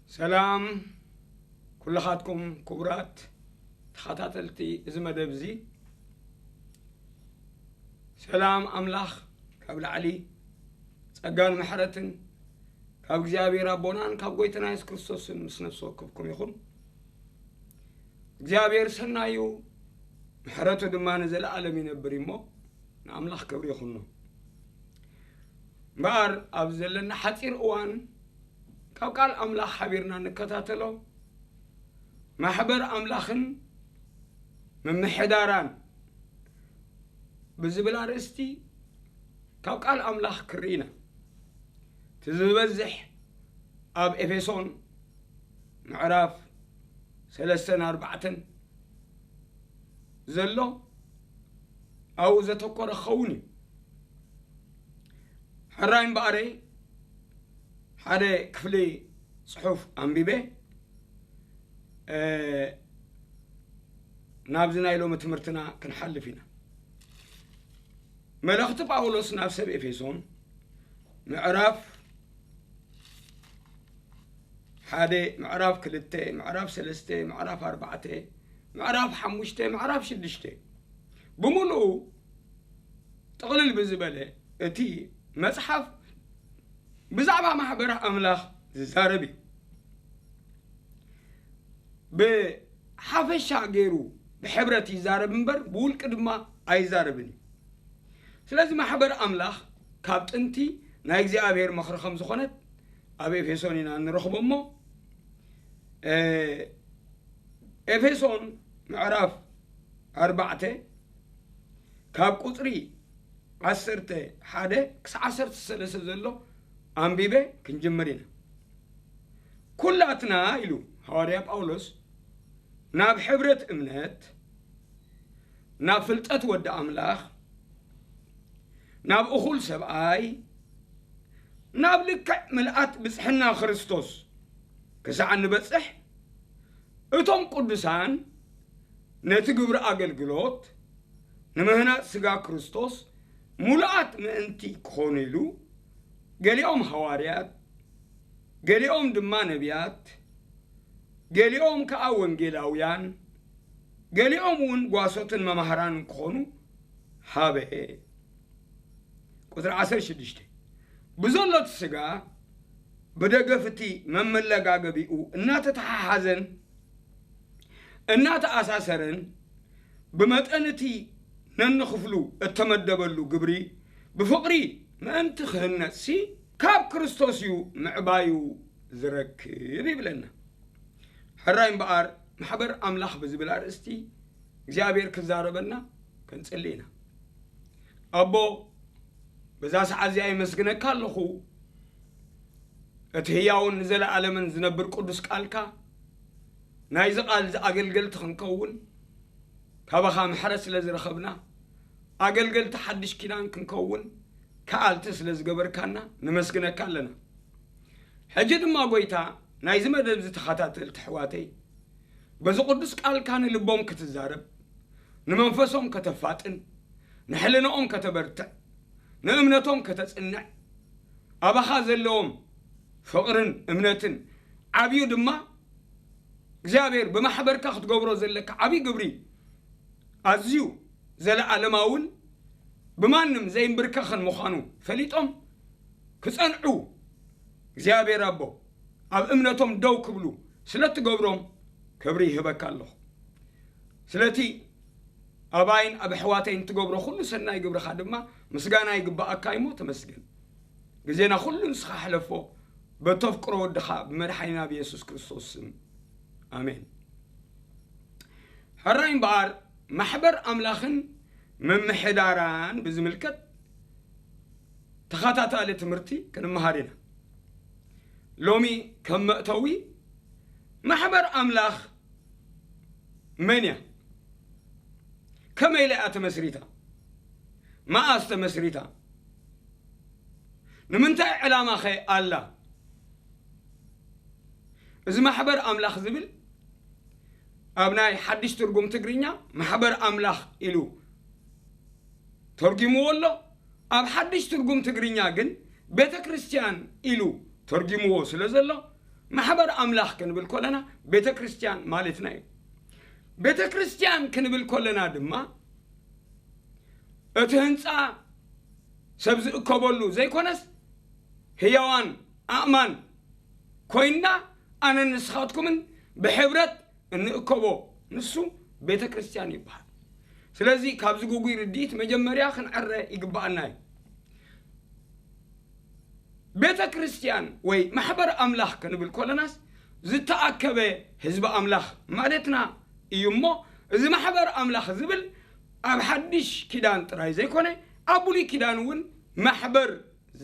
ሰላም ኩልኻትኩም ክቡራት ተኸታተልቲ እዚ መደብ እዚ። ሰላም ኣምላኽ ካብ ላዕሊ፣ ጸጋን ምሕረትን ካብ እግዚኣብሔር ኣቦናን ካብ ጎይታና የሱስ ክርስቶስን ምስ ነፍሲ ወከፍኩም ይኹን። እግዚኣብሔር ሰናዩ፣ ምሕረቱ ድማ ንዘለኣለም ይነብር እሞ፣ ንኣምላኽ ክብሪ ይኹኖ። እምበኣር ኣብ ዘለና ሓጺር እዋን ካብ ቃል ኣምላኽ ሓቢርና ንከታተሎ፣ ማሕበር ኣምላኽን ምምሕዳራን ብዝብል ኣርእስቲ ካብ ቃል ኣምላኽ ክርኢ ኢና። እቲ ዝበዝሕ ኣብ ኤፌሶን ምዕራፍ ሰለስተን ኣርባዕተን ዘሎ ኣብኡ ዘተኮረ ክኸውን እዩ። ሕራይ እምበኣረይ ሓደ ክፍሊ ጽሑፍ ኣንቢበ፣ እ፣ ናብዚ ናይ ሎሚ ትምህርትና ክንሓልፍ ኢና። መልእኽቲ ጳውሎስ ናብ ሰብ ኤፌሶን ምዕራፍ ሓደ፣ ምዕራፍ ክልተ፣ ምዕራፍ ሰለስተ፣ ምዕራፍ ኣርባዕተ፣ ምዕራፍ ሓሙሽተ፣ ምዕራፍ ሽዱሽተ፣ ብምሉኡ ጥቕልል ብዝበለ እቲ መጽሓፍ ብዛዕባ ማሕበር ኣምላኽ ዝዛረብ እዩ። ብሓፈሻ ገይሩ ብሕብረት ይዛረብ እምበር ብውልቂ ድማ ኣይዛረብን እዩ። ስለዚ ማሕበር ኣምላኽ ካብ ጥንቲ ናይ እግዚኣብሔር ምኽሪ ከም ዝኾነት ኣብ ኤፌሶን ኢና እንረኽቦ እሞ፣ እ፣ ኤፌሶን ምዕራፍ ኣርባዕተ ካብ ቁጽሪ ዓሰርተ ሓደ ክሳዕ ዓሰርተ ሰለስተ ዘሎ ኣንቢበ ክንጅምር ኢና። ኩላትና ኢሉ ሃዋርያ ጳውሎስ ናብ ሕብረት እምነት፣ ናብ ፍልጠት ወዲ ኣምላኽ፣ ናብ እኹል ሰብኣይ፣ ናብ ልክዕ ምልኣት ብጽሕና ክርስቶስ ክሳዕ እንበጽሕ፣ እቶም ቅዱሳን ነቲ ግብሪ ኣገልግሎት ንምህናጽ ስጋ ክርስቶስ ምሉኣት ምእንቲ ክኾኑ ኢሉ፣ ገሊኦም ሃዋርያት፣ ገሊኦም ድማ ነቢያት፣ ገሊኦም ከኣ ወንጌላውያን፣ ገሊኦም እውን ጓሶትን መማህራንን ክኾኑ ሃበ። ቁጽሪ ዓሰርተ ሽዱሽተ፣ ብዘሎ እቲ ስጋ ብደገፍ እቲ መመለጋገቢኡ እናተተሓሓዘን እናተኣሳሰረን ብመጠን እቲ ነንኽፍሉ እተመደበሉ ግብሪ ብፍቕሪ ምእንቲ ክህነጽሲ ካብ ክርስቶስ እዩ ምዕባዩ ዝረክብ ይብለና። ሕራይ እምበኣር ማሕበር ኣምላኽ ብዝብል ኣርእስቲ እግዚኣብሔር ክዛረበና ክንጽሊ ኢና። ኣቦ፣ በዛ ሰዓት እዚኣ የመስግነካ ኣለኹ። እቲ ህያውን ንዘለኣለምን ዝነብር ቅዱስ ቃልካ፣ ናይዚ ቃል እዚ ኣገልገልቲ ክንከውን፣ ካባኻ ምሕረት ስለ ዝረኸብና፣ ኣገልገልቲ ሓድሽ ኪዳን ክንከውን ከኣልቲ ስለ ዝገበርካና ነመስግነካ ኣለና። ሕጂ ድማ ጐይታ፣ ናይዚ መደብ እዚ ተኸታተልቲ ኣሕዋተይ፣ በዚ ቅዱስ ቃልካ ንልቦም ክትዛረብ፣ ንመንፈሶም ከተፋጥን፣ ንሕልናኦም ከተበርትዕ፣ ንእምነቶም ከተጽንዕ፣ ኣባኻ ዘለዎም ፍቕርን እምነትን ዓብዩ ድማ እግዚኣብሔር ብማሕበርካ ክትገብሮ ዘለካ ዓብዪ ግብሪ ኣዝዩ ዘለኣለማውን ብማንም ዘይንብርከኽን ምዃኑ ፈሊጦም ክጸንዑ እግዚኣብሔር ኣቦ ኣብ እምነቶም ደው ክብሉ ስለ እትገብሮም ክብሪ ይህበካ ኣለኹ። ስለቲ ኣባይን ኣብ ኣሕዋተይን እትገብሮ ኩሉ ሰናይ ግብርኻ ድማ ምስጋና ይግብኣካ እሞ ተመስገን። ግዜና ኩሉ ንስኻ ሕለፎ በተፍቅሮ ወድኻ ብመድሓኒና ብየሱስ ክርስቶስ ስም ኣሜን። ሕራይ እምበኣር ማሕበር ኣምላኽን ምምሕዳራን ብዝምልከት ተኸታታሊ ትምህርቲ ክንመሃር ኢና። ሎሚ ከም መእተዊ ማሕበር ኣምላኽ መን እያ? ከመይ ኢላ እያ ተመስሪታ? መኣስ ተመስሪታ? ንምንታይ ዕላማኸ ኣላ? እዚ ማሕበር ኣምላኽ ዝብል ኣብ ናይ ሓድሽ ትርጉም ትግርኛ ማሕበር ኣምላኽ ኢሉ ተርጊምዎ ኣሎ። ኣብ ሓድሽ ትርጉም ትግርኛ ግን ቤተ ክርስቲያን ኢሉ ተርጊምዎ ስለ ዘሎ ማሕበር ኣምላኽ ክንብል ከለና ቤተ ክርስቲያን ማለትና እዩ። ቤተ ክርስቲያን ክንብል ከለና ድማ እቲ ህንፃ ሰብ ዝእከበሉ ዘይኮነስ ህያዋን ኣእማን ኮይንና ኣነን ንስኻትኩምን ብሕብረት እንእከቦ ንሱ ቤተ ክርስቲያን ይበሃል። ስለዚ ካብዚ ግጉይ ርድኢት መጀመርያ ክንዕረ ይግብኣና እዩ። ቤተ ክርስቲያን ወይ ማሕበር ኣምላኽ ክንብል ከለናስ ዝተኣከበ ህዝቢ ኣምላኽ ማለትና እዩ። እሞ እዚ ማሕበር ኣምላኽ ዝብል ኣብ ሓድሽ ኪዳን ጥራይ ዘይኮነ ኣብ ብሉይ ኪዳን እውን ማሕበር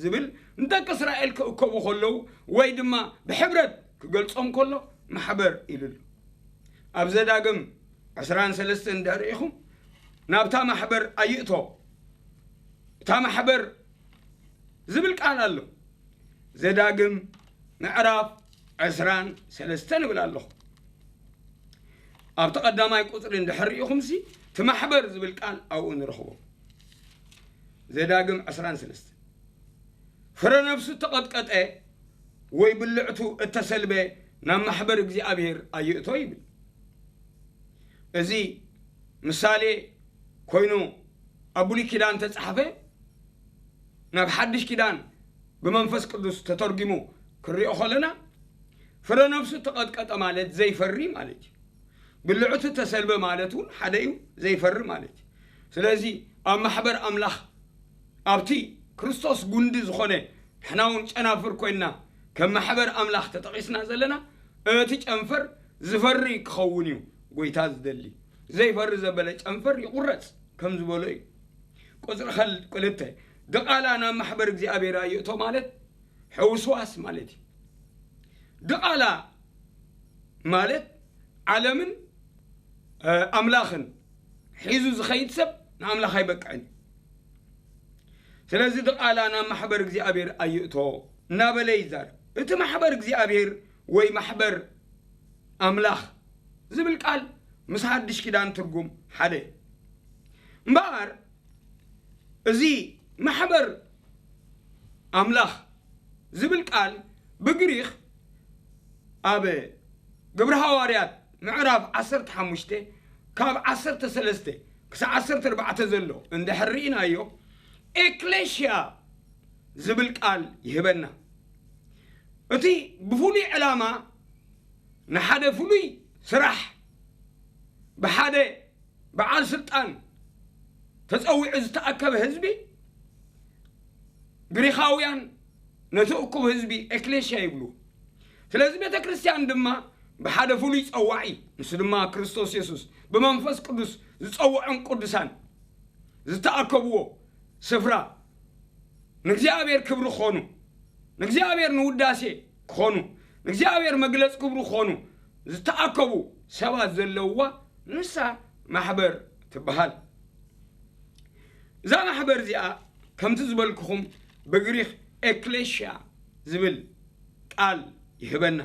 ዝብል ንደቂ እስራኤል ክእከቡ ከለዉ ወይ ድማ ብሕብረት ክገልጾም ከሎ ማሕበር ኢሉ ኣሎ። ኣብ ዘዳግም ዕስራን ሰለስተን እንድሕር ኢኹም ናብታ ማሕበር ኣይእቶ እታ ማሕበር ዝብል ቃል ኣሎ። ዘዳግም ምዕራፍ ዕስራን ሰለስተን እብል ኣለኹ። ኣብቲ ቀዳማይ ቁፅሪ እንድሕር ርኢኹምሲ እቲ ማሕበር ዝብል ቃል ኣብኡ ንረኽቦ። ዘዳግም ዕስራን ሰለስተን ፍረ ነፍሱ እተቐጥቀጠ ወይ ብልዕቱ እተሰልበ ናብ ማሕበር እግዚኣብሔር ኣይእቶ ይብል። እዚ ምሳሌ ኮይኑ ኣብ ብሉይ ኪዳን ተጻሕፈ ናብ ሓድሽ ኪዳን ብመንፈስ ቅዱስ ተተርጊሙ ክንሪኦ ከለና ፍረ ነፍሱ ተቐጥቀጠ ማለት ዘይፈሪ ማለት እዩ። ብልዕቱ ተሰልበ ማለት እውን ሓደ እዩ፣ ዘይፈሪ ማለት እዩ። ስለዚ ኣብ ማሕበር ኣምላኽ ኣብቲ ክርስቶስ ጉንዲ ዝኾነ ንሕና እውን ጨናፍር ኮይንና ከም ማሕበር ኣምላኽ ተጠቒስና ዘለና እቲ ጨንፈር ዝፈሪ ክኸውን እዩ ጎይታ ዝደሊ። ዘይፈሪ ዘበለ ጨንፈር ይቑረጽ ከም ዝበሎ እዩ። ቁፅሪ ኸል- ክልተ ድቓላ ናብ ማሕበር እግዚኣብሔር ኣይእቶ ማለት ሕውስዋስ ማለት እዩ። ድቓላ ማለት ዓለምን ኣምላኽን ሒዙ ዝኸይድ ሰብ ንኣምላኽ ኣይበቅዕን እዩ። ስለዚ ድቓላ ናብ ማሕበር እግዚኣብሔር ኣይእቶ እናበለ ይዛረብ። እቲ ማሕበር እግዚኣብሔር ወይ ማሕበር ኣምላኽ ዝብል ቃል ምስ ሓድሽ ኪዳን ትርጉም ሓደ እምበኣር እዚ ማሕበር ኣምላኽ ዝብል ቃል ብግሪኽ ኣብ ግብሪ ሃዋርያት ምዕራፍ ዓሰርተ ሓሙሽተ ካብ ዓሰርተ ሰለስተ ክሳብ ዓሰርተ ኣርባዕተ ዘሎ እንድሕር ርኢናዮ ኤክሌሽያ ዝብል ቃል ይህበና። እቲ ብፍሉይ ዕላማ ንሓደ ፍሉይ ስራሕ ብሓደ በዓል ስልጣን ተጸዊዑ ዝተኣከበ ህዝቢ ግሪኻውያን ነቲ እኩብ ህዝቢ ኤክሌሽያ ይብሉ። ስለዚ ቤተ ክርስቲያን ድማ ብሓደ ፍሉይ ጸዋዒ ንሱ ድማ ክርስቶስ የሱስ ብመንፈስ ቅዱስ ዝጸውዖም ቅዱሳን ዝተኣከብዎ ስፍራ ንእግዚኣብሔር ክብሪ ክኾኑ ንእግዚኣብሔር ንውዳሴ ክኾኑ ንእግዚኣብሔር መግለፂ ክብሪ ክኾኑ ዝተኣከቡ ሰባት ዘለውዋ ንሳ ማሕበር ትበሃል። እዛ ማሕበር እዚኣ ከምቲ ዝበልክኹም ብግሪክ ኤክሌሽያ ዝብል ቃል ይህበና።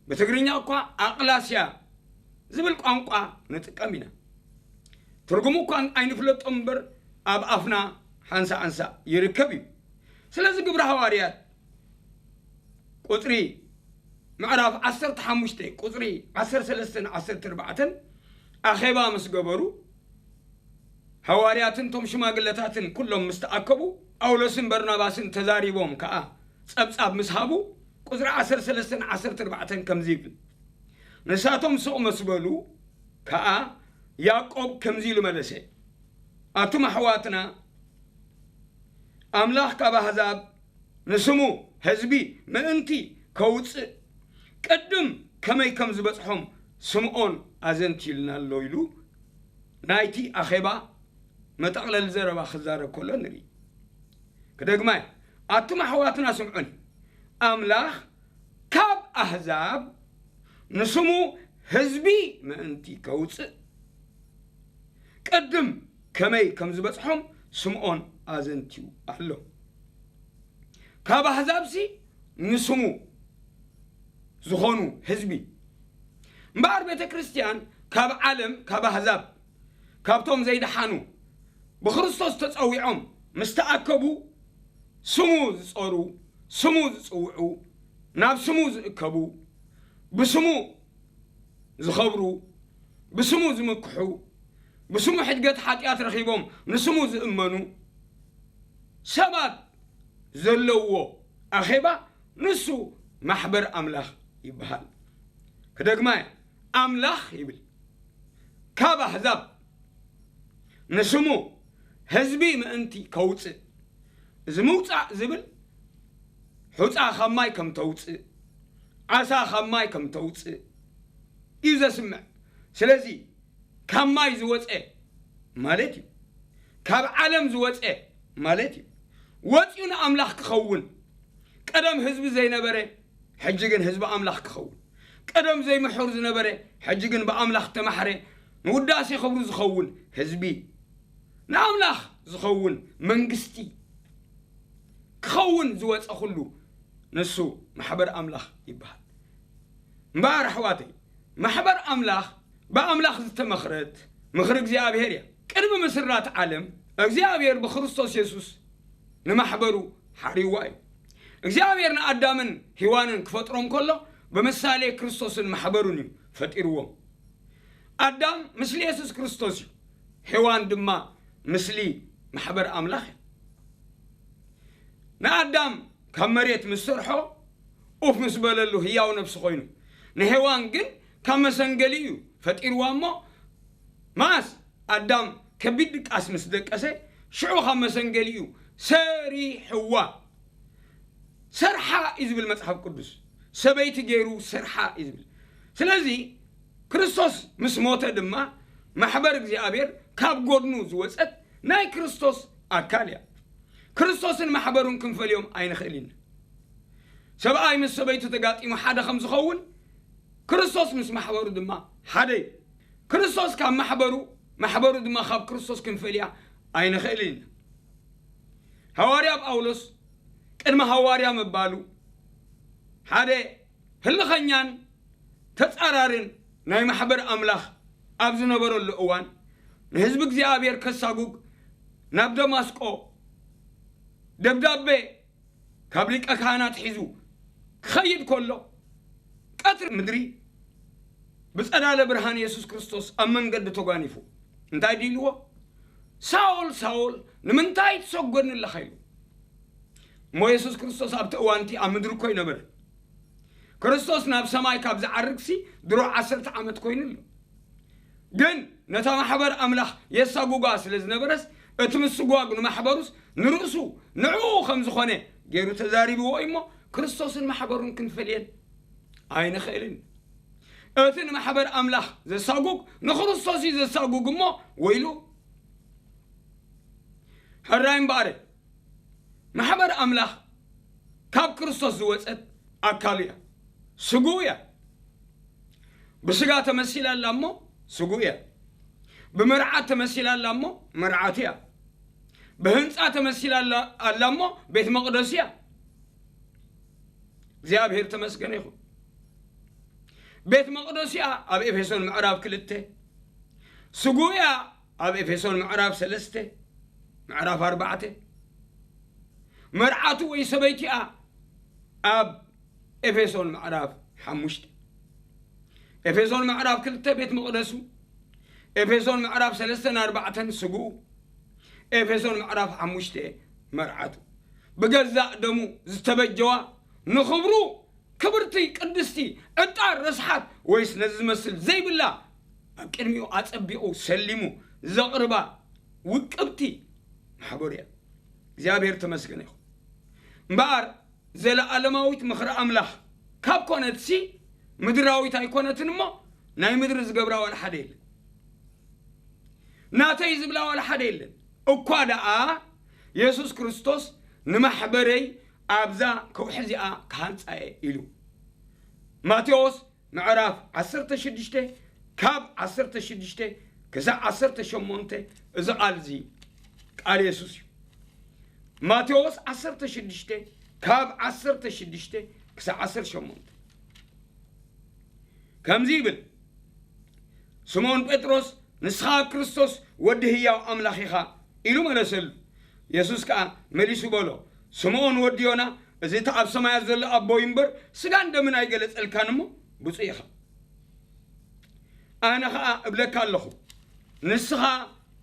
ብትግርኛ እኳ ኣቕላስያ ዝብል ቋንቋ ንጥቀም ኢና። ትርጉሙ እኳ ኣይንፍለጦ እምበር ኣብ ኣፍና ሓንሳ ሓንሳ ይርከብ እዩ። ስለዚ ግብሪ ሃዋርያት ቁፅሪ ምዕራፍ ዓሰርተ ሓሙሽተ ቁፅሪ ዓሰርተ ሰለስተን ዓሰርተ ኣርባዕተን ኣኼባ ምስ ገበሩ ሃዋርያትን ቶም ሽማግለታትን ኩሎም ምስ ተኣከቡ ጳውሎስን በርናባስን ተዛሪቦም ከዓ ጸብጻብ ምስ ሃቡ ቁፅሪ ዓሰርተ ሰለስተን ዓሰርተ ኣርባዕተን ከምዚ ይብል። ንሳቶም ስቕ ምስ በሉ ከዓ ያዕቆብ ከምዚ ኢሉ መለሰ፣ ኣቱም ኣሕዋትና ኣምላኽ ካብ ኣህዛብ ንስሙ ህዝቢ ምእንቲ ከውፅእ ቅድም ከመይ ከም ዝበፅሖም ስምዖን ኣዘንቲልና ኣሎ ኢሉ ናይቲ ኣኼባ መጠቕለል ዘረባ ክዛረብ ከሎ ንርኢ። ክደግማይ ኣቱም ኣሕዋትና ስምዑኒ፣ ኣምላኽ ካብ ኣህዛብ ንስሙ ህዝቢ ምእንቲ ከውፅእ ቅድም ከመይ ከም ዝበፅሖም ስምዖን ኣዘንትዩ ኣሎ። ካብ ኣህዛብሲ ንስሙ ዝኾኑ ህዝቢ እምበኣር ቤተ ክርስቲያን ካብ ዓለም ካብ ኣህዛብ ካብቶም ዘይደሓኑ ብክርስቶስ ተጸዊዖም ምስ ተኣከቡ ስሙ ዝጸሩ ስሙ ዝጽውዑ ናብ ስሙ ዝእከቡ፣ ብስሙ ዝኸብሩ፣ ብስሙ ዝምክሑ፣ ብስሙ ሕድገት ሓጢኣት ረኺቦም ንስሙ ዝእመኑ ሰባት ዘለውዎ ኣኼባ ንሱ ማሕበር ኣምላኽ ይበሃል። ክደግማ እየ፣ ኣምላኽ ይብል። ካብ ኣህዛብ ንስሙ ህዝቢ ምእንቲ ከውፅእ፣ እዚ ምውፃእ ዝብል ሑፃ ካብ ማይ ከም ተውፅእ፣ ዓሳ ካብ ማይ ከም ተውፅእ እዩ ዘስምዕ። ስለዚ ካብ ማይ ዝወፀ ማለት እዩ። ካብ ዓለም ዝወፀ ማለት እዩ። ወፂኡ ንኣምላኽ ክኸውን፣ ቀደም ህዝቢ ዘይነበረ ሕጂ ግን ህዝቢ ኣምላኽ ክኸውን፣ ቀደም ዘይምሑር ዝነበረ ሕጂ ግን ብኣምላኽ ተማሕረ፣ ንውዳሴ ክብሩ ዝኸውን ህዝቢ፣ ንኣምላኽ ዝኸውን መንግስቲ ክኸውን ዝወፀ ኩሉ ንሱ ማሕበር ኣምላኽ ይበሃል። እምበኣር ኣሕዋተይ፣ ማሕበር ኣምላኽ ብኣምላኽ ዝተመኽረት ምኽሪ እግዚኣብሔር እያ። ቅድሚ ምስራት ዓለም እግዚኣብሔር ብክርስቶስ የሱስ ንማሕበሩ ሓሪዋ እዩ። እግዚኣብሔር ንኣዳምን ሄዋንን ክፈጥሮም ከሎ ብምሳሌ ክርስቶስን ማሕበሩን እዩ ፈጢርዎም። ኣዳም ምስሊ የሱስ ክርስቶስ እዩ። ሄዋን ድማ ምስሊ ማሕበር ኣምላኽ እያ። ንኣዳም ካብ መሬት ምስ ሰርሖ ኡፍ ምስ በለሉ ህያው ነብሲ ኮይኑ፣ ንሄዋን ግን ካብ መሰንገሊ እዩ ፈጢርዋ እሞ፣ መኣስ ኣዳም ከቢድ ድቃስ ምስ ደቀሰ ሽዑ ካብ መሰንገሊ እዩ ሰሪሕዋ። ሰርሓ እዩ ዝብል መጽሓፍ ቅዱስ። ሰበይቲ ገይሩ ሰርሓ እዩ ዝብል። ስለዚ ክርስቶስ ምስ ሞተ ድማ ማሕበር እግዚኣብሔር ካብ ጎድኑ ዝወጸት ናይ ክርስቶስ ኣካል እያ። ክርስቶስን ማሕበሩን ክንፈልዮም ኣይንኽእል ኢና። ሰብኣይ ምስ ሰበይቱ ተጋጢሙ ሓደ ከም ዝኸውን ክርስቶስ ምስ ማሕበሩ ድማ ሓደ እዩ። ክርስቶስ ካብ ማሕበሩ፣ ማሕበሩ ድማ ካብ ክርስቶስ ክንፈልያ ኣይንኽእል ኢና። ሃዋርያ ጳውሎስ ቅድሚ ሃዋርያ ምባሉ ሓደ ህልኸኛን ተጻራርን ናይ ማሕበር ኣምላኽ ኣብ ዝነበረሉ እዋን ንህዝቢ እግዚኣብሔር ከሳጉግ ናብ ደማስቆ ደብዳቤ ካብ ሊቀ ካህናት ሒዙ ክኸይድ ከሎ ቀትሪ ምድሪ ብጸዳለ ብርሃን የሱስ ክርስቶስ ኣብ መንገዲ ተጓኒፉ እንታይ ድልዎ? ሳውል ሳውል ንምንታይ ትሰጎድኒ ኣለኻ ኢሉ። እሞ የሱስ ክርስቶስ ኣብቲ እዋንቲ ኣብ ምድሪ እኮ ይነበረ። ክርስቶስ ናብ ሰማይ ካብ ዝዓርግሲ ድሮ ዓሰርተ ዓመት ኮይኑ ኣሎ። ግን ነታ ማሕበር ኣምላኽ የሳጉጓ ስለ ዝነበረስ እቲ ምስጓግ ንማሕበሩስ ንርእሱ ንዕኡ ከም ዝኾነ ገይሩ ተዛሪብዎ እዩ እሞ ክርስቶስን ማሕበሩን ክንፈልየን ኣይንኽእልን። እቲ ንማሕበር ኣምላኽ ዘሳጉግ ንክርስቶስ እዩ ዘሳጉግ እሞ ወይሉ። ሕራይ እምበኣር ማሕበር ኣምላኽ ካብ ክርስቶስ ዝወጸት ኣካሉ እያ፣ ስግኡ እያ። ብስጋ ተመሲላ ኣላ እሞ ስግኡ እያ። ብመርዓት ተመሲላ ኣላ እሞ መርዓቱ እያ። ብህንጻ ተመሲላ ኣላ ኣላ እሞ ቤት መቕደሱ እያ። እግዚኣብሔር ተመስገነ ይኹን። ቤት መቕደሱ እያ ኣብ ኤፌሶን ምዕራፍ ክልተ፣ ስግኡ እያ ኣብ ኤፌሶን ምዕራፍ ሰለስተ፣ ምዕራፍ ኣርባዕተ፣ መርዓቱ ወይ ሰበይቱ እያ ኣብ ኤፌሶን ምዕራፍ ሓሙሽተ። ኤፌሶን ምዕራፍ ክልተ ቤት መቕደሱ፣ ኤፌሶን ምዕራፍ ሰለስተን ኣርባዕተን ስግኡ፣ ኤፌሶን ምዕራፍ ሓሙሽተ መርዓቱ። ብገዛእ ደሙ ዝተበጀዋ ንኽብሩ ክብርቲ ቅድስቲ ዕጣን ረስሓት ወይስ ነዚ ዝመስል ዘይብላ ኣብ ቅድሚኡ ኣጸቢቑ ሰሊሙ ዘቕርባ ውቅብቲ ማሕበሩ እያ። እግዚኣብሔር ተመስገነ ይኹን። እምበኣር ዘለኣለማዊት ምኽሪ ኣምላኽ ካብ ኮነትሲ ምድራዊት ኣይኮነትን እሞ ናይ ምድሪ ዝገብራ ዋላ ሓደ የለን። ናተይ ዝብላ ዋላ ሓደ የለን። እኳ ደኣ የሱስ ክርስቶስ ንማሕበረይ ኣብዛ ከውሒ እዚኣ ክሃንጻ እየ ኢሉ። ማቴዎስ ምዕራፍ ዓሰርተ ሽዱሽተ ካብ ዓሰርተ ሽዱሽተ ክሳዕ ዓሰርተ ሸሞንተ እዚ ቃል እዚ ቃል የሱስ እዩ። ማቴዎስ ዓሰርተ ሽዱሽተ ካብ ዓሰርተ ሽዱሽተ ክሳዕ ዓሰርተ ሸሞንተ ከምዚ ይብል፣ ስምዖን ጴጥሮስ ንስኻ ክርስቶስ ወዲ ህያው ኣምላኽ ኢኻ ኢሉ መለሰሉ። የሱስ ከኣ መሊሱ በሎ፣ ስምዖን ወዲ ዮና፣ እዚ እቲ ኣብ ሰማያት ዘሎ ኣቦይ እምበር ስጋን ደምን ኣይገለጸልካን እሞ ብፁዕ ኢኻ። ኣነ ኸኣ እብለካ ኣለኹ፣ ንስኻ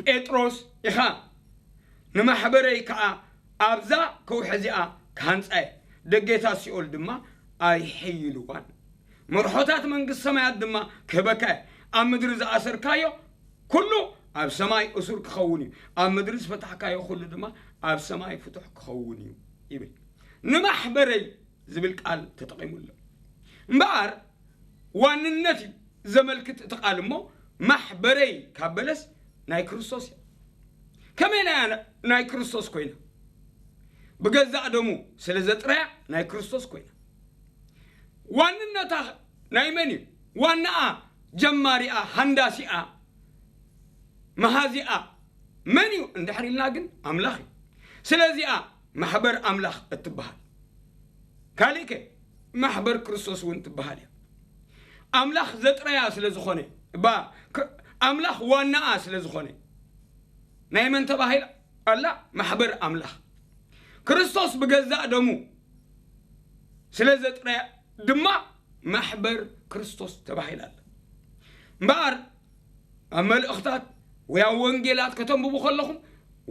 ጴጥሮስ ኢኻ፣ ንማሕበረይ ከኣ ኣብዛ ከውሒ እዚኣ ክሃንጻ እየ፣ ደጌታት ሲኦል ድማ ኣይሕይልዋን። መርሖታት መንግስቲ ሰማያት ድማ ክህበካ እየ። ኣብ ምድሪ ዝኣሰርካዮ ኩሉ ኣብ ሰማይ እሱር ክኸውን እዩ፣ ኣብ ምድሪ ዝፈታሕካዮ ኩሉ ድማ ኣብ ሰማይ ፍቱሕ ክኸውን እዩ ይብል። ንማሕበረይ ዝብል ቃል ተጠቒሙ ኣሎ። እምበኣር ዋንነት እዩ ዘመልክት እቲ ቃል እሞ፣ ማሕበረይ ካብ በለስ ናይ ክርስቶስ እያ። ከመይ ናይ ኣነ-፣ ናይ ክርስቶስ ኮይና? ብገዛእ ደሙ ስለ ዘጥረያ ናይ ክርስቶስ ኮይና። ዋንነታ ናይ መን እዩ? ዋናኣ፣ ጀማሪኣ፣ ሃንዳሲኣ፣ መሃዚኣ መን እዩ እንድሕር ኢልና ግን ኣምላኽ እዩ። ስለዚኣ ማሕበር ኣምላኽ እትበሃል። ካልእ ከ ማሕበር ክርስቶስ እውን ትበሃል እያ። ኣምላኽ ዘጥረያ ስለ ዝኾነ፣ ባ-፣ ክ-፣ ኣምላኽ ዋናኣ ስለ ዝኾነ፣ ናይ መን ተባሂላ ኣላ? ማሕበር ኣምላኽ። ክርስቶስ ብገዛእ ደሙ ስለ ዘጥረያ ድማ ማሕበር ክርስቶስ ተባሂላ ኣላ። እምበኣር ኣብ መልእኽታት ወይ ኣብ ወንጌላት ከተንብቡ ከለኹም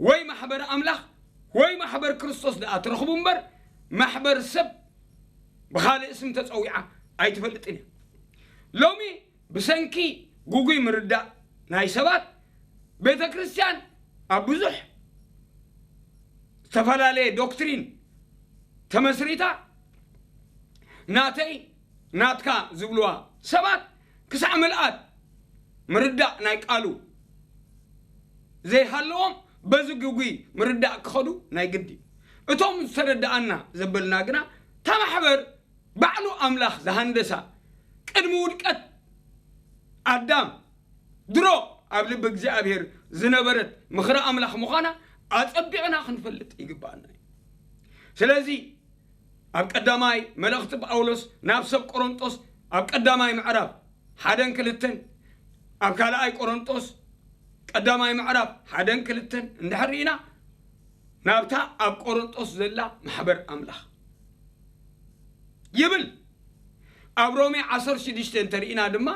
ወይ ማሕበር ኣምላኽ ወይ ማሕበር ክርስቶስ ደኣ ትረኽቡ እምበር፣ ማሕበር ሰብ ብኻልእ ስም ተጸዊዓ ኣይትፈልጥን እያ። ሎሚ ብሰንኪ ግጉይ ምርዳእ ናይ ሰባት፣ ቤተ ክርስቲያን ኣብ ብዙሕ ዝተፈላለየ ዶክትሪን ተመስሪታ፣ ናተይ ናትካ ዝብልዋ ሰባት ክሳዕ ምልኣት ምርዳእ ናይ ቃሉ ዘይሃለዎም፣ በዚ ግጉይ ምርዳእ ክኸዱ ናይ ግዲ። እቶም ዝተረድኣና ዘበልና ግና፣ እታ ማሕበር ባዕሉ ኣምላኽ ዝሃንደሳ፣ ቅድሚ ውድቀት ኣዳም ድሮ ኣብ ልቢ እግዚኣብሔር ዝነበረት ምኽሪ ኣምላኽ ምዃና ኣጸቢቕና ክንፈልጥ ይግብኣና እዩ። ስለዚ ኣብ ቀዳማይ መልእኽቲ ጳውሎስ ናብ ሰብ ቆሮንጦስ፣ ኣብ ቀዳማይ ምዕራፍ ሓደን ክልተን፣ ኣብ ካልኣይ ቆሮንጦስ ቀዳማይ ምዕራፍ ሓደን ክልተን እንድሕር ርኢና፣ ናብታ ኣብ ቆሮንጦስ ዘላ ማሕበር ኣምላኽ ይብል። ኣብ ሮሜ ዓሰርተ ሽዱሽተ እንተርኢና ድማ፣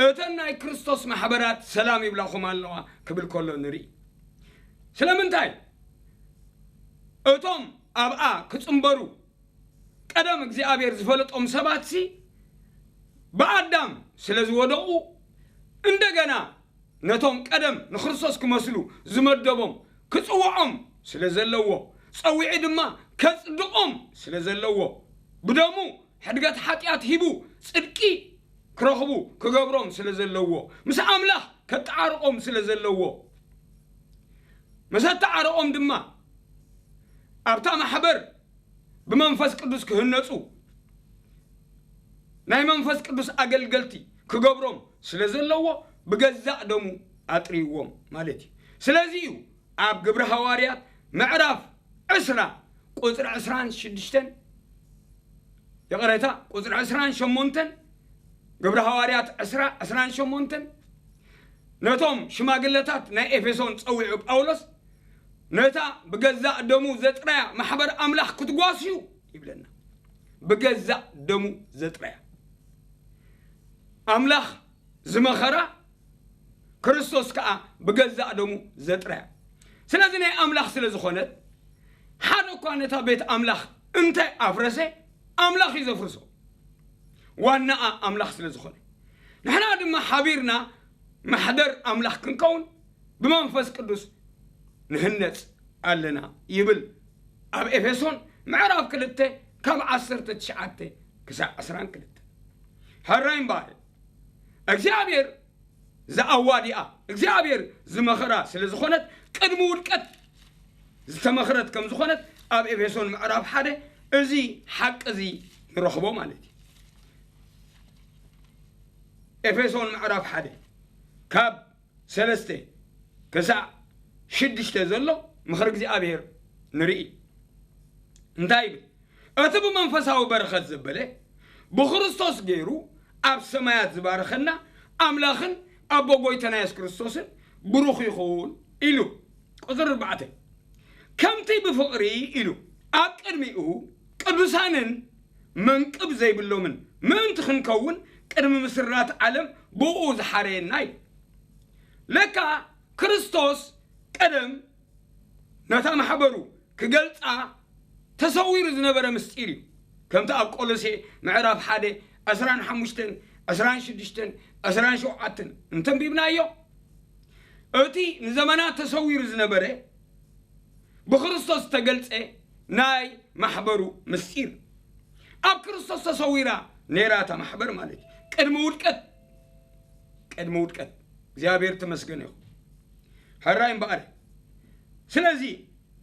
እተን ናይ ክርስቶስ ማሕበራት ሰላም ይብላኹም ኣለዋ ክብል ከሎ ንርኢ። ስለምንታይ? እቶም ኣብኣ ክጽንበሩ ቀደም እግዚኣብሔር ዝፈለጦም ሰባትሲ ብኣዳም ስለ ዝወደቑ፣ እንደገና ነቶም ቀደም ንክርስቶስ ክመስሉ ዝመደቦም ክጽውዖም ስለ ዘለዎ፣ ጸዊዑ ድማ ከጽድቖም ስለ ዘለዎ፣ ብደሙ ሕድገት ሓጢኣት ሂቡ ጽድቂ ክረኽቡ ክገብሮም ስለ ዘለዎ፣ ምስ ኣምላኽ ከጠዓርቖም ስለ ዘለዎ፣ ምስ ኣተዓረቖም ድማ ኣብታ ማሕበር ብመንፈስ ቅዱስ ክህነጹ፣ ናይ መንፈስ ቅዱስ ኣገልገልቲ ክገብሮም ስለ ዘለዎ፣ ብገዛእ ደሙ ኣጥርይዎም ማለት እዩ። ስለዚ እዩ ኣብ ግብሪ ሃዋርያት ምዕራፍ ዕስራ ቁጽሪ ዕስራን ሽዱሽተን፣ ይቕሬታ፣ ቁጽሪ ዕስራን ሸሞንተን፣ ግብሪ ሃዋርያት ዕስራ ዕስራን ሸሞንተን፣ ነቶም ሽማግለታት ናይ ኤፌሶን ጸዊዑ ጳውሎስ፣ ነታ ብገዛእ ደሙ ዘጥረያ ማሕበር ኣምላኽ ክትጓስዩ ይብለና። ብገዛእ ደሙ ዘጥረያ። ኣምላኽ ዝመኸራ፣ ክርስቶስ ከኣ ብገዛእ ደሙ ዘጥረያ። ስለዚ ናይ ኣምላኽ ስለ ዝኾነት፣ ሓደ እኳ ነታ ቤት ኣምላኽ እንተ ኣፍረሰ፣ ኣምላኽ እዩ ዘፍርሶ። ዋናኣ ኣምላኽ ስለ ዝኾነ፣ ንሕና ድማ ሓቢርና ማሕደር ኣምላኽ ክንከውን ብመንፈስ ቅዱስ ንህነጽ ኣለና ይብል ኣብ ኤፌሶን ምዕራፍ ክልተ ካብ ዓሰርተ ትሽዓተ ክሳዕ ዕስራን ክልተ። ሕራይ እምበኣር እግዚኣብሔር ዝኣዋዲኣ፣ እግዚኣብሔር ዝመኸራ ስለ ዝኾነት፣ ቅድሚ ውድቀት ዝተመኽረት ከም ዝኾነት ኣብ ኤፌሶን ምዕራፍ ሓደ እዚ ሓቂ እዚ ንረኽቦ ማለት እዩ። ኤፌሶን ምዕራፍ ሓደ ካብ ሰለስተ ክሳዕ ሽዱሽተ ዘሎ ምኽሪ እግዚኣብሔር ንርኢ። እንታይ ይብል? እቲ ብመንፈሳዊ በረኸት ዘበለ፣ ብክርስቶስ ገይሩ ኣብ ሰማያት ዝባረኸና ኣምላኽን ኣቦ ጎይታና የሱስ ክርስቶስን ብሩኽ ይኹን ኢሉ። ቁጽሪ ኣርባዕተ፣ ከምቲ ብፍቕሪ ኢሉ ኣብ ቅድሚኡ ቅዱሳንን መንቅብ ዘይብሎምን ምእንቲ ክንከውን ቅድሚ ምስራት ዓለም ብኡ ዝሓረየና እዩ። ለካ ክርስቶስ ቀደም ነታ ማሕበሩ ክገልጻ ተሰዊሩ ዝነበረ ምስጢር እዩ። ከምቲ ኣብ ቆሎሴ ምዕራፍ ሓደ ዕስራን ሓሙሽተን፣ ዕስራን ሽዱሽተን፣ ዕስራን ሸውዓተን እንተንቢብናዮ፣ እቲ ንዘመናት ተሰዊሩ ዝነበረ ብክርስቶስ ዝተገልጸ ናይ ማሕበሩ ምስጢር። ኣብ ክርስቶስ ተሰዊራ ነይራ እታ ማሕበር ማለት እዩ። ቅድሚ ውድቀት፣ ቅድሚ ውድቀት። እግዚኣብሔር ተመስገን ይኹን። ሕራይ እምበኣር። ስለዚ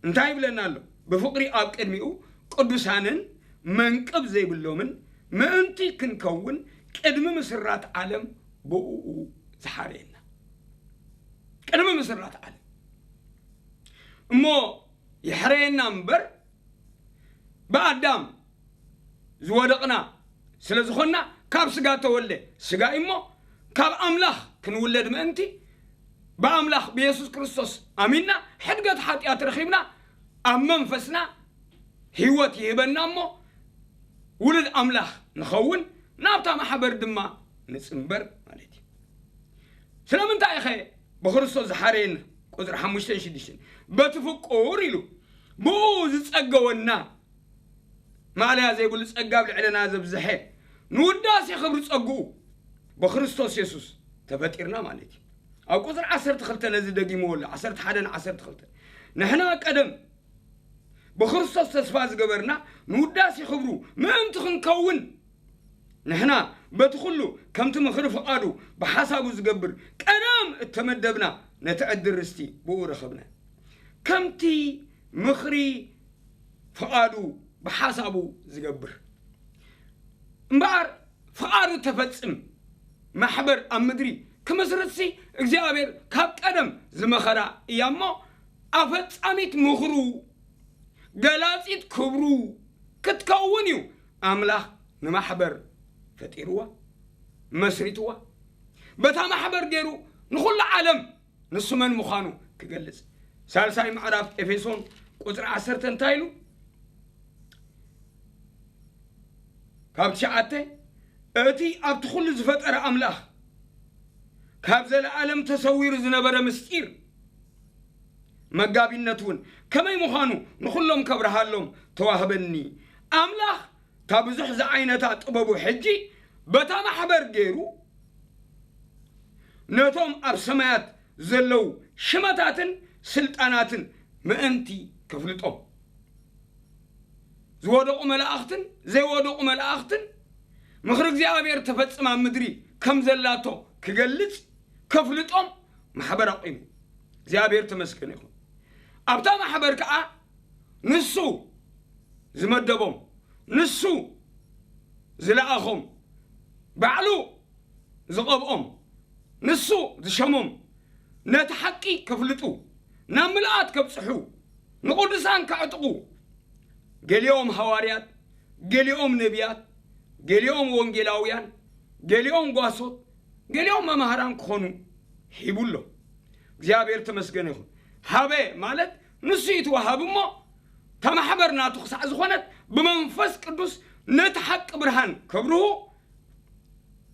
እንታይ ይብለና ኣሎ? ብፍቕሪ ኣብ ቅድሚኡ ቅዱሳንን መንቅብ ዘይብሎምን ምእንቲ ክንከውን ቅድሚ ምስራት ዓለም ብእኡ ዝሓረየና። ቅድሚ ምስራት ዓለም እሞ ይሕረየና እምበር፣ ብኣዳም ዝወደቕና ስለ ዝኾንና፣ ካብ ስጋ ተወልደ ስጋ እዩ እሞ፣ ካብ ኣምላኽ ክንውለድ ምእንቲ፣ ብኣምላኽ ብየሱስ ክርስቶስ ኣሚንና፣ ሕድገት ሓጢኣት ረኺብና፣ ኣብ መንፈስና ህይወት ይህበና እሞ፣ ውሉድ ኣምላኽ ንኸውን፣ ናብታ ማሕበር ድማ ንጽንበር ማለት እዩ። ስለምንታይ ኢኸ ብክርስቶስ ዝሓረየና? ቁጽሪ ሓሙሽተን ሽዱሽተን፣ በቲ ፍቁር ኢሉ ብኡ ዝጸገወና፣ ማእለያ ዘይብሉ ጸጋ ኣብ ልዕለና ዘብዝሐ፣ ንውዳሴ ክብሪ ጸግኡ ብክርስቶስ የሱስ ተፈጢርና ማለት እዩ። ኣብ ቁጽሪ ዓሰርተ ክልተ ነዚ ደጊምዎ ኣሎ፣ ዓሰርተ ሓደን ዓሰርተ ክልተን። ንሕና ቀደም ብክርስቶስ ተስፋ ዝገበርና ንውዳሴ ክብሩ ምእንቲ ክንከውን፣ ንሕና በቲ ኩሉ ከምቲ ምኽሪ ፍቓዱ ብሓሳቡ ዝገብር ቀደም እተመደብና፣ ነቲ ዕድል ርስቲ ብኡ ረኸብና። ከምቲ ምኽሪ ፍቓዱ ብሓሳቡ ዝገብር እምበኣር፣ ፍቓዱ ተፈጽም ማሕበር ኣብ ምድሪ ክምስርትሲ እግዚኣብሔር ካብ ቀደም ዝመኸራ እያ እሞ፣ ኣፈጻሚት ምኽሩ፣ ገላጺት ክብሩ ክትከውን እዩ ኣምላኽ ንማሕበር ፈጢርዋ፣ መስሪትዋ። በታ ማሕበር ገይሩ ንኹሉ ዓለም ንሱ መን ምዃኑ ክገልጽ። ሳልሳይ ምዕራፍ ኤፌሶን ቁጽሪ ዓሰርተ እንታይ ኢሉ? ካብ ትሽዓተ፣ እቲ ኣብቲ ኩሉ ዝፈጠረ ኣምላኽ ካብ ዘለኣለም ተሰዊሩ ዝነበረ ምስጢር መጋቢነት እውን ከመይ ምዃኑ ንኹሎም ከብርሃሎም ተዋህበኒ። ኣምላኽ እታ ብዙሕ ዝዓይነታ ጥበቡ ሕጂ በታ ማሕበር ገይሩ ነቶም ኣብ ሰማያት ዘለዉ ሽመታትን ስልጣናትን ምእንቲ ከፍልጦም፣ ዝወደቑ መላእኽትን ዘይወደቑ መላእኽትን ምኽሪ እግዚኣብሔር ተፈጽማ ምድሪ ከም ዘላቶ ክገልጽ ከፍልጦም ማሕበር ኣቑሙ። እግዚኣብሔር ተመስገን ይኹን። ኣብታ ማሕበር ከዓ ንሱ ዝመደቦም፣ ንሱ ዝለኣኾም፣ ባዕሉ ዝቐብኦም፣ ንሱ ዝሸሞም ነቲ ሓቂ ከፍልጡ፣ ናብ ምልኣት ከብጽሑ፣ ንቕዱሳን ከዕጥቑ፣ ገሊኦም ሃዋርያት፣ ገሊኦም ነቢያት፣ ገሊኦም ወንጌላውያን፣ ገሊኦም ጓሶት፣ ገሊኦም መማህራን ክኾኑ ሂቡ ኣሎ። እግዚኣብሔር ተመስገን ይኹን። ሃበ ማለት ንሱ እዩ እቲ ወሃቢ እሞ፣ እታ ማሕበር ናቱ ክሳዕ ዝኾነት ብመንፈስ ቅዱስ ነቲ ሓቂ ብርሃን ከብርሁ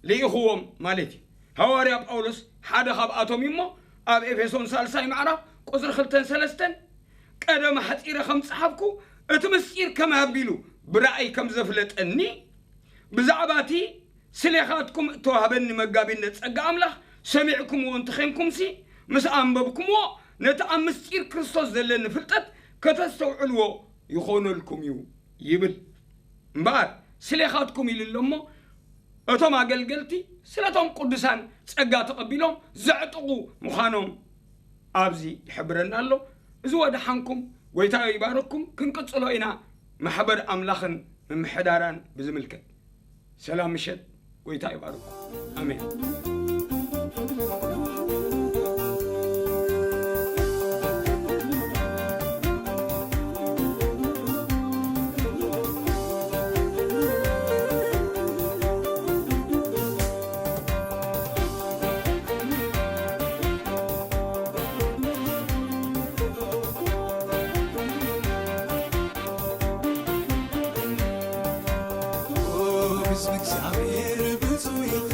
ልኢኽዎም ማለት እዩ። ሃዋርያ ጳውሎስ ሓደ ካብኣቶም እዩ እሞ፣ ኣብ ኤፌሶን ሳልሳይ ምዕራፍ ቁጽሪ ክልተን ሰለስተን፣ ቀደም ኣሕጺረ ከም ጸሓፍኩ፣ እቲ ምስጢር ከመይ ኣቢሉ ብራእይ ከም ዘፍለጠኒ፣ ብዛዕባ እቲ ስሌኻትኩም እተዋህበኒ መጋቢነት ጸጋ ኣምላኽ ሰሚዕኩምዎ እንተኼንኩምሲ፣ ምስ ኣንበብኩምዎ፣ ነቲ ኣብ ምስጢር ክርስቶስ ዘለኒ ፍልጠት ከተስተውዕልዎ ይኾነልኩም እዩ ይብል። እምበኣር፣ ስሌኻትኩም ኢሉ ኣሎ እሞ፣ እቶም ኣገልገልቲ ስለቶም ቅዱሳን ጸጋ ተቐቢሎም ዘዕጥቑ ምዃኖም ኣብዚ ይሕብረና ኣሎ። እዚ ወደሓንኩም፣ ጎይታ ይባርኩም። ክንቅጽሎ ኢና፣ ማሕበር ኣምላኽን ምምሕዳራን ብዝምልከት። ሰላም ምሸት፣ ጎይታ ይባርኩም። ኣሜን። እግዚኣብሔር ብፁዕ ኢኻ፣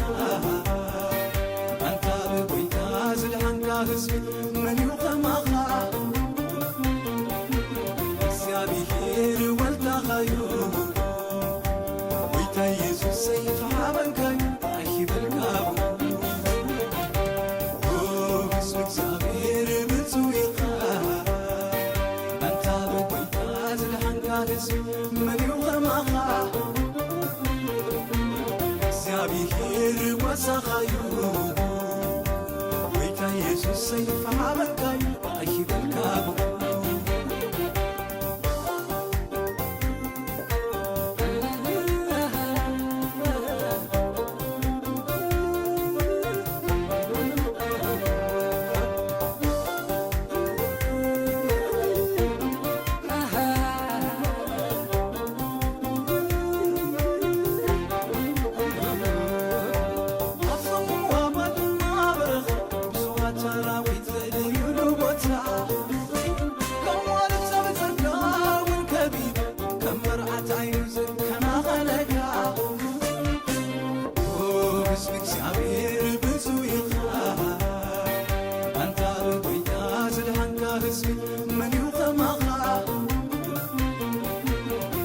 ኣንታ ብጎይታ ዝድሓንካ ህዝቢ መን እዩ ከማኻ? እግዚኣብሔር ወልዳኻዩ፣ ጎይታ ኢየሱሰይ ተሓበንካዩ ኣይበልካቡ። ኦ ህዝቢ እግዚኣብሔር ብፁዕ ኢኻ፣ ኣንታ ብጎይታ ዝድሓንካ ህዝቢ መን እዩ ከማኻ? እግዚኣብሔር ጓሳኻዩ፣ ጎይታ ኢየሱሰይ ተሓበንካዩ ኣይበልካቡ።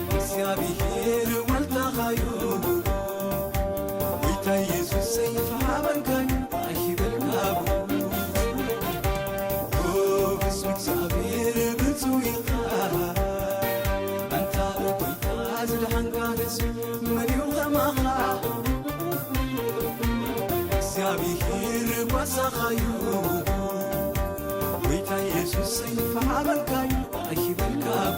እግዚኣብሔር ወልዳኻዩ፣ ጎይታ ኢየሱሰይ ተሓበንካዩ ኣይበልካቡ። ኦ ህዝቢ እግዚኣብሔር ብፁዕ ኢኻ፣ ኣንታ ጎይታ ዝድሓንካ ህዝቢ መን እዩ ከማኻ? እግዚኣብሔር ጓሳኻዩ፣ ጎይታ ኢየሱሰይ ተሓበንካዩ ኣይበልካቡ።